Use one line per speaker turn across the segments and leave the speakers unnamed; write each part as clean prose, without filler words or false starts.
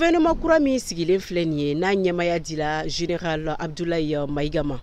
Gouvernement kura min sigilen filɛ nin ye, n'a ɲɛmaya dila général Abdoulaye Maïga ma,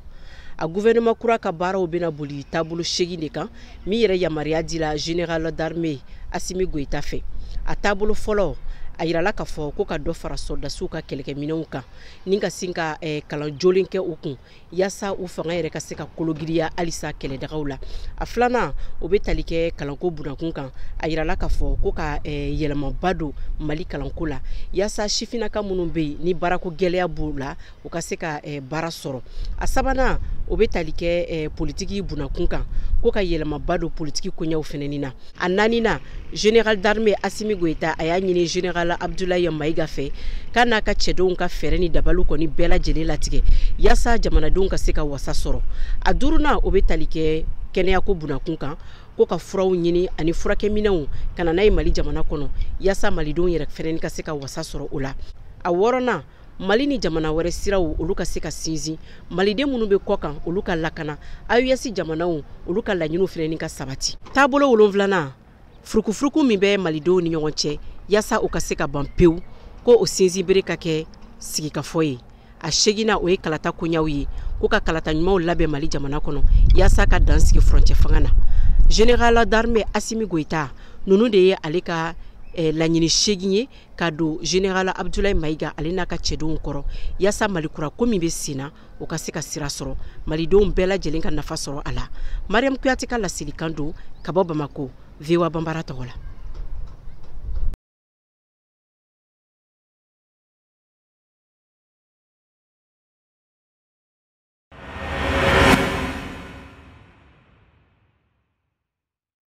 a gouvernement kura ka baaraw bɛna boli taabolo 8 de kan, min yɛrɛ yamaruya dila général d'armée Assimi Goïta fɛ. A taabolo fɔlɔ, a yirala k'a fɔ ko ka dɔ fara sɔrɔdasiw ka kɛlɛkɛminɛnw kan, ni ka sin ka kalan jolen kɛ u kun, yaasa u fanga yɛrɛ ka se ka kologiriya halisa kɛlɛdagaw la. A filanan, o bɛ tali kɛ kalanko bunakun kan. A yirala k'a fɔ ko ka yɛlɛmaba don Mali kalanko la, yaasa sifinnaka minnu bɛ yen ni baarako gɛlɛya b'u la, u ka se ka baara sɔrɔ. A sabanan, o bɛ tali kɛ politiki bunakun kan, ko ka yɛlɛmaba don politiki koɲɛw fɛnɛni na. A naaninan, général d'armée Assimi Goïta a y'a ɲini général Abdoulaye Maïga fɛ k'a n'a ka cɛdenw ka fɛɛrɛ ni dabaliw kɔni bɛɛ lajɛlen latigɛ, yaasa jamanadenw ka se ka wasa sɔrɔ. A duurunan, o bɛ tali kɛ kɛnɛyako bunakun kan, ko ka furaw ɲini ani furakɛminɛnw ka na n'a ye Mali jamana kɔnɔ, yaasa malidenw yɛrɛ fɛnɛ ka se ka wasa sɔrɔ o la. A wɔɔrɔnan, Mali ni jamana wɛrɛ siraw, olu ka se ka sinsin, maliden minnu bɛ kɔ kan, olu ka lakana, AES jamanaw, olu ka laɲiniw fɛnɛ ka sabati. Taabolo wolonfilanan, furukufuruku min bɛ malidenw ni ɲɔgɔn cɛ, yaasa o ka se ka ban pewu, ko o sinsinbere ka kɛ sigikafɔ ye. A seginna, o ye kalata koɲaw ye, ko ka kalata ɲumanw labɛn Mali jamana kɔnɔ, yaasa ka dan sigi furancɛ fanga na. Général d'armée Assimi Goïta, ninnu de ye ale ka laɲini 8 ye ka don général Abdoulaye Maïga ale n'a ka cɛdenw kɔrɔ, yaasa Malikura ko min bɛ sen na, o ka se ka sira sɔrɔ, malidenw bɛɛ lajɛlen ka nafa sɔrɔ a la. Mariam Kuyate ka laselikan don ka bɔ Bamako, VOA Banbara tɔgɔ la.